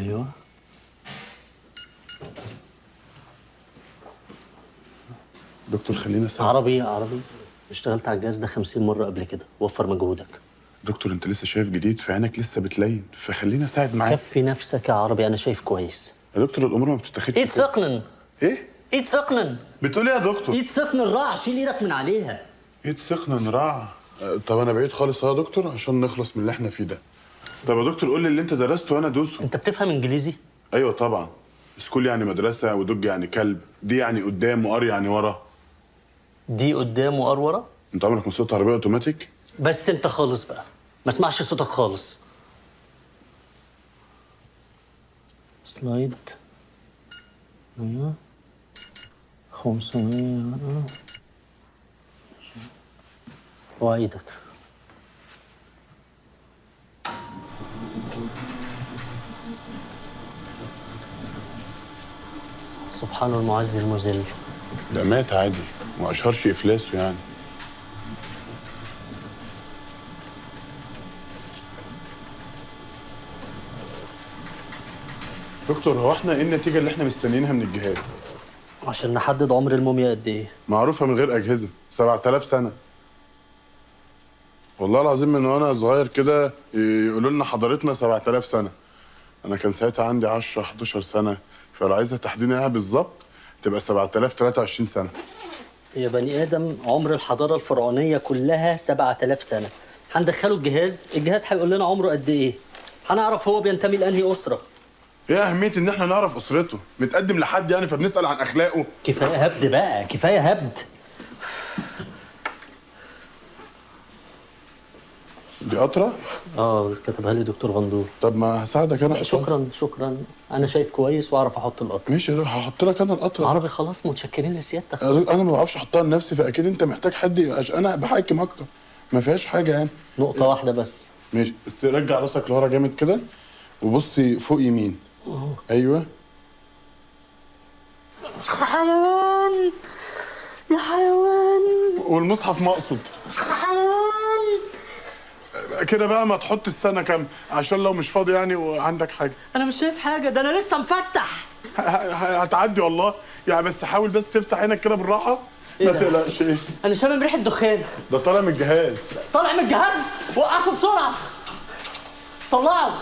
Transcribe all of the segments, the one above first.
ايوه دكتور خلينا سوا. عربي عربي، اشتغلت على الجهاز ده 50 مرة قبل كده، وفر مجهودك. دكتور انت لسه شايف جديد، في عينك لسه بتلين، فخلينا اساعد معاك. كفي نفسك يا عربي، انا شايف كويس. يا دكتور الامور ما بتتاخدش. ايد سقنن. ايه؟ ايد سقنن. بتقول ايه يا دكتور؟ ايد سقنن راع، شيل ايدك من عليها. ايد سقنن راع؟ طب انا بعيد خالص يا دكتور عشان نخلص من اللي احنا فيه ده. طب يا دكتور قول لي اللي انت درسته وانا ادوسه. انت بتفهم انجليزي؟ ايوه طبعا. school يعني مدرسه، و dog يعني كلب، D يعني قدام، و R يعني ورا. D قدام و R ورا؟ انت عمرك ما سوقت عربية اوتوماتيك؟ بس انت خالص بقى، ما اسمعش صوتك خالص. slide ايوه 500. اوعى ايدك. سبحان المعز المذل. ده مات عادي، ما اشهرش افلاسه يعني. دكتور هو احنا ايه النتيجة اللي احنا مستنيينها من الجهاز؟ عشان نحدد عمر الموميا قد ايه. معروفة من غير اجهزة، 7000 سنة. والله العظيم من وانا صغير كده يقولوا لنا حضارتنا 7000 سنة. انا كان ساعتها عندي 10 11 سنة، فلو عايزها تحديدا بالظبط تبقى 7023 سنة. يا بني ادم عمر الحضارة الفرعونية كلها 7000 سنة. هندخله الجهاز، الجهاز هيقول لنا عمره قد ايه. هنعرف هو بينتمي لانهي اسره. ايه اهمية ان احنا نعرف اسرته؟ متقدم لحد يعني فبنسال عن اخلاقه؟ كفاية هبد بقى، كفاية هبد. دي قطرة؟ اه كتبها لي دكتور غندور. طب ما هساعدك انا. شكرا شكرا، انا شايف كويس واعرف احط القطرة. ماشي هحط لك انا القطرة. عربي خلاص، متشكرين لسيادتك. انا ما بعرفش احطها لنفسي، فاكيد انت محتاج حد، عشان انا بحكم اكتر، ما فيهاش حاجة يعني. نقطة واحدة بس. ماشي، بس رجع راسك لورا جامد كده وبصي فوق يمين. ايوه. حيوان يا حيوان. والمصحف مقصد. حيوان كده بقى. ما تحط السنة كام عشان لو مش فاضي يعني وعندك حاجة. انا مش شايف حاجة، ده انا لسه مفتح. هتعدي والله يعني، بس حاول بس تفتح عينك كده بالراحة. ما تقلقش. ايه؟ انا شامم ريحه دخان. ده طالع من الجهاز. طالع من الجهاز؟ وقفه بسرعة، طلعه.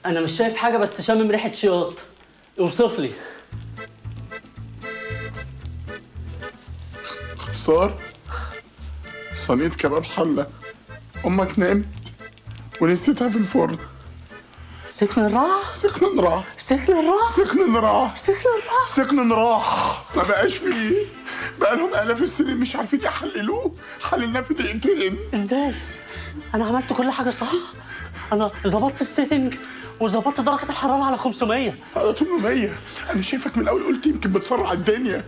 أنا مش شايف حاجة بس شامم ريحة شياط. اوصف لي. اختصار صينية كباب حلة أمك نامت ونسيتها في الفرن. سخن راح. سخن راح. سخن راح. سخن راح. سخن راح. سخن راح. ما بقاش فيه، بقى لهم آلاف السنين مش عارفين يحللوه، حللناه في دقيقتين. ازاي؟ أنا عملت كل حاجة صح؟ أنا ظبطت ال setting وظبطت درجة الحرارة على 500. على 800؟ أنا شايفك من الأول قلت يمكن بتسرع الدنيا.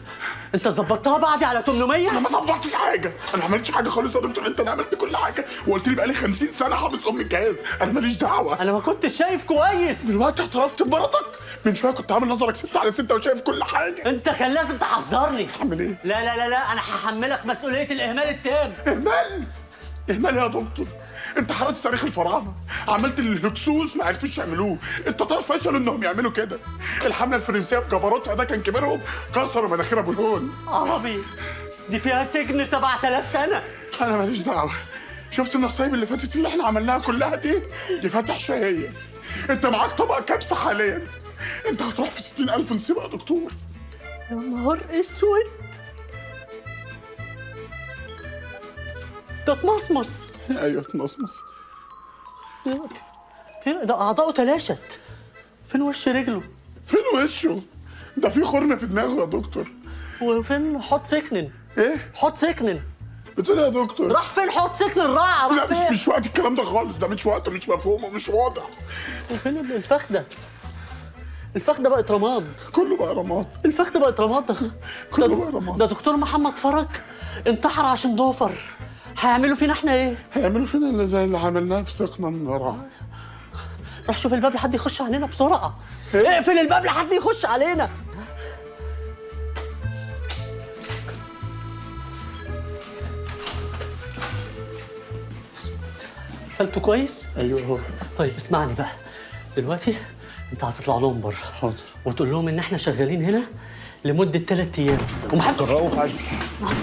أنت ظبطتها بعدي على 800؟ أنا ما ظبطتش حاجة، أنا ما عملتش حاجة خالص يا دكتور، أنت أنا عملت كل حاجة، وقلت لي بقالي 50 سنة حافظ أم الجهاز، أنا ماليش دعوة. أنا ما كنتش شايف كويس. دلوقتي اعترفت بمرضك؟ من شوية كنت عامل نظرك 6 على 6 وشايف كل حاجة. أنت كان لازم تحذرني. أعمل إيه؟ لا لا لا لا، أنا هحملك مسؤولية الإهمال التام. إهمال؟ إهمال يا دكتور؟ انت حرقت تاريخ الفراعنة، عملت الهكسوس ما عرفوش يعملوه، التتار فشلوا انهم يعملوا كده، الحملة الفرنسية بجبروتها ده كان كبيرهم كسروا مناخير ابو الهول. عربي دي فيها سجن 7000 سنة. انا ماليش دعوه، شفت النصايب اللي فاتت اللي احنا عملناها كلها دي؟ دي فاتح شهية. انت معاك طبق كبسة حاليا، انت هتروح في 60000 نصيبه يا دكتور. يا نهار اسود، ده اتمصمص. ايوه اتمصمص. فين ده؟ اعضاؤه تلاشت. فين وش رجله؟ فين وشه؟ ده في خرم في دماغه يا دكتور. وفين حوض سكنن؟ ايه؟ حوض سكنن. بتقول ايه يا دكتور؟ راح فين حوض سكنن؟ راح لا فين؟ مش وقت الكلام ده خالص، ده مش وقته، مش مفهوم ومش واضح. وفين الفخده؟ الفخده بقت رماد. كله بقى رماد. الفخده بقت رماد. كله بقى رماد. ده دكتور محمد فرج انتحر عشان ضوفر. هيعملوا فينا احنا ايه؟ هيعملوا فينا اللي زي اللي عملناه في سخنة راح. روح شوف الباب لحد يخش علينا بسرعة. اقفل الباب لحد يخش علينا. قفلته كويس؟ ايوه هو. طيب اسمعني بقى دلوقتي، انت هتطلع لهم بره. حاضر. وتقول لهم ان احنا شغالين هنا لمدة 3 ايام ومحد رؤوف عايز.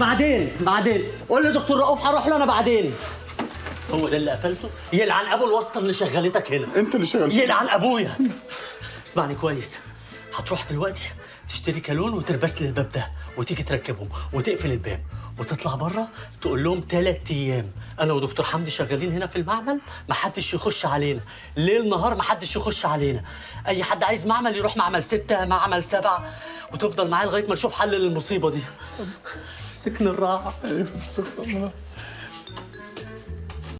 بعدين بعدين قول لدكتور رؤوف هروح له انا بعدين. هو ده اللي قفلته؟ يلعن ابو الواسطة اللي شغلتك هنا. انت اللي شغال. يلعن ابويا. اسمعني كويس، هتروح دلوقتي تشتري كالون وتربس لي الباب ده وتيجي تركبهم وتقفل الباب وتطلع بره تقول لهم 3 ايام انا ودكتور حمدي شغالين هنا في المعمل، محدش يخش علينا ليل نهار، محدش يخش علينا. اي حد عايز معمل يروح معمل 6، معمل 7، وتفضل معايا لغاية ما نشوف حل للمصيبه دي. سكن الرعب. ايوه، استغفر الله.